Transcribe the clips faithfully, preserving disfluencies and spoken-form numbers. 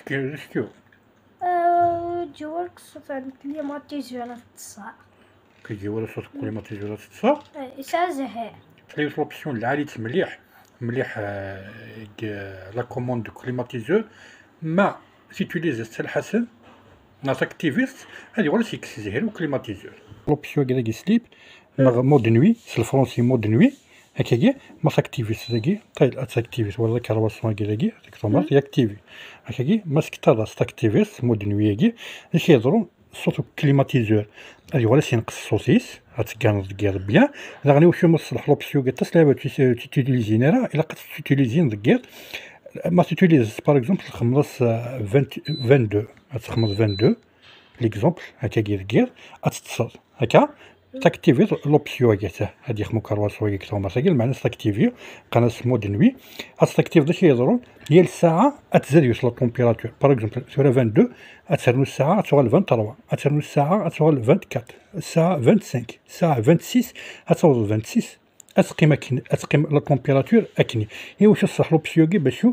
Gerrez-k. Euh, ǧiwar ṣṣut n climatiseur teṭṭṣa. Kejwara ṣṣut n climatiseur teṭṭṣa. Isɛa zehir. Tella yiwet l'option lɛali-tt mliḥ, mliḥ, euh, deg, euh, la commande du climatiseur. Ma tutilisez-tt a Lḥasen, neɣ tactivez-tt, ad yuɣal as-yekkes zhir u climatiseur. L'option-agi dagi sleep, neɣ mode nuit, s lefransi mode nuit, akkagi, ma tactivez-tt dagi, ṭil ad tactivez, wala la carwaṣon-agi dagi, deg tumert, yactivi. Akkagi, ma s-tektaḍ-as tactivez-tt, mode nuit-agi, d acu yeḍrun, ṣṣut n climatiseur ad yuɣal as-yenqes ṣṣut-is, ad tegganeḍ deg yiḍ bien. Daɣen i wacu ma tṣelleḥ l'option-agi aṭas lɛibad ur tt-utilizin ara, ilaq ad tt-utilizin deg yiḍ. Ma tutilizez, par exemple, txemmeḍ-as, euh, vingt, vingt-deux, ad txemmeḍ vingt-deux, l'exemple, akkagi deg yiḍ, ad teṭṭseḍ, akka, tactiviḍ l'option-agi, ad yexmu karwaṣu-agi deg tumert-agi, lmeɛna tactivi, qqaren-as mode nuit, ad tactiviḍ d acu yeḍrun, yal ssaɛa ad tzad yiwet la température. Par exemple, tura vingt-deux, ad ternu ssaɛa, ad tuɣal vingt-trois, ad ternu ssaɛa, ad tuɣal vingt-quatre, ssaɛa vingt-cinq, ssaɛa vingt-six, ad taweḍ vingt-six, ad teqqim akken, ad teqqim la température akken. I wacu tṣelleḥ l'option-agi? Bacu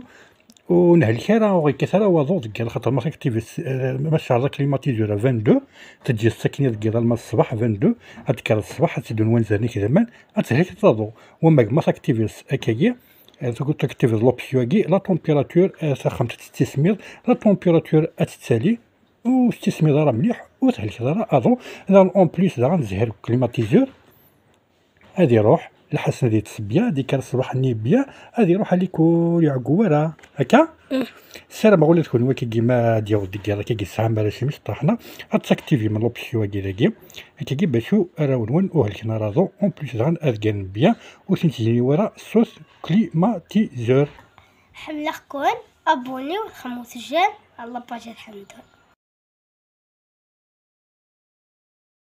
ur nehlek ara, ur ɣ-yekkat ara waḍu deg yiḍ, xaṭer ma tactiviz, eh, ma tceɛleḍ aklimatiseur à vingt-deux, teǧǧiḍ-tt akken deg yiḍ alma d ṣṣbeḥ, vingt-deux, ad d-tekkreḍ ṣṣbeḥ, ad teddun wanzaren-ik d aman, ad tehlek taḍu. Wamma ma tactiviz akkagi, eh, tactiviz l'option-agi, la température, eh, taxxamt ad tettismiḍ, la température ad tettali, ur tettismiḍ ara mliḥ, ur thelkeḍ ara aḍu. Daɣen en plus daɣen zhir n climatiseur ad iruḥ, Lḥasen ad yeṭṭes bya, ad yekker ṣṣbeḥ-nni bya, ad iruḥ alikul, ur iɛeggu ara. Akka? Ssarameɣ ula d kunwi akkagi ma ad yaweḍ deg yiḍ akkagi tesɛam arrac-im iceṭṭaḥen, ad tactivim l'option-agi dagi. Akkagi bacu arraw-nwen ur helken ara aḍu, en plus daɣen ad gganen bya, ur ten-ttgini wara ṣṣut climatiseur. Ḥemmleɣ-ken, abonné-w, xemmut j'aime, à la page ad ḥemdun.